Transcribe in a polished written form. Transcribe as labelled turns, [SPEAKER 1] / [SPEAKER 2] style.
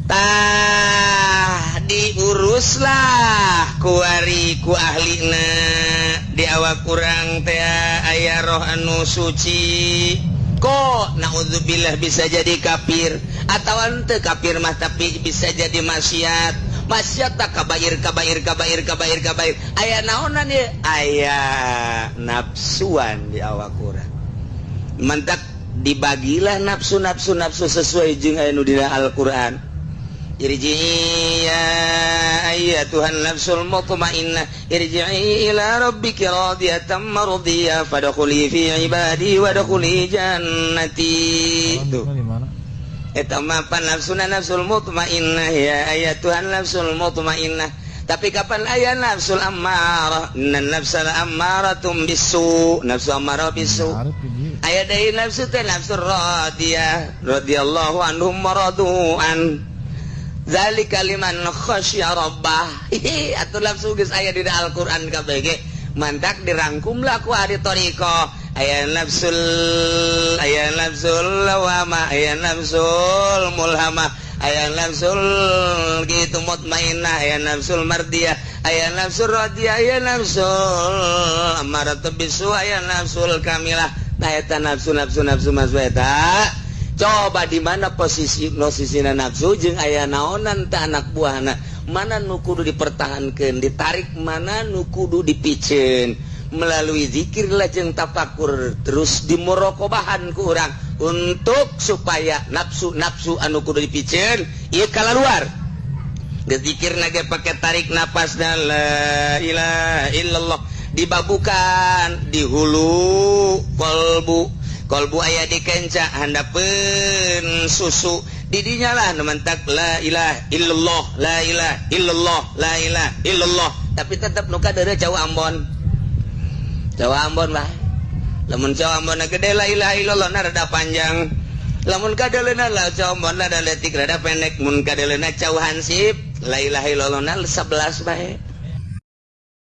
[SPEAKER 1] Tah, diuruslah kuari ku ahlina di awak kurang teh aya roh anu suci kok, naudzubillah, bisa jadi kafir atau ente kafir mah, tapi bisa jadi maksiat. Maksiat tak kabair, kabair, kabair, kabair, kabair. Aya naonan ya, aya nafsuan di awak kurang. Mantak dibagilah nafsu, nafsu, nafsu sesuai jeung aya nu dina Al-Qur'an. Irji'i ya ayyatuhan nafsul mutmainnah, irji'i ila rabbiki radiyatan mardiyah, fadkhuli fi ibadi wadkhuli jannati. Tuh. Eta mah pan nafsuna nafsul mutmainnah, ya ayyatuhan nafsul mutmainnah. Tapi kapan aya nafsul ammarah? Innan nafsal ammaratum bisu, nafsu ammarah bisu. Aya deui nafsu teh nafsu radiyah, radhiyallahu anhum wa radu an. Zalika liman khasya rabbah. Atuh nafsu geus aya di Al-Qur'an kabeh ge. Mantak dirangkumlah ku ahli thariqah. Aya nafsul, aya nafsul lawama, aya nafsul mulhamah, aya nafsul gitu mutmainnah, aya nafsul mardiyah, aya nafsul radiyah, aya nafsul amaratu bisu, aya nafsul kamilah. Nah, eta nafsu, nafsu, nafsu, nafsu eta. Coba di mana posisi posisina nafsu jeung aya naonan teh anak buahna, mana nu kudu dipertahankeun, ditarik, mana nu kudu dipiceun melalui zikir lah jeung tafakur, terus dimuraqabahan ku urang untuk supaya nafsu-nafsu anu kudu dipiceun ieu kalaluar. Geus zikir ge pake tarik napas dan la ilaha illallah, dibabukan di hulu kolbu. Kolbu aya di kenca handapeun susu, didinya lah nu mantak la ilaha illallah, la ilaha illallah, la ilaha illallah, tapi tetep nu kadeureuh cau Ambon, cau Ambon lah. Lamun cau Ambon gede, la ilaha illallah na rada panjang. Lamun kadeleuna lah cau Ambon rada leutik, rada pendek. Mun kadeleuna cau hansip, la ilaha illallah na 11 bae.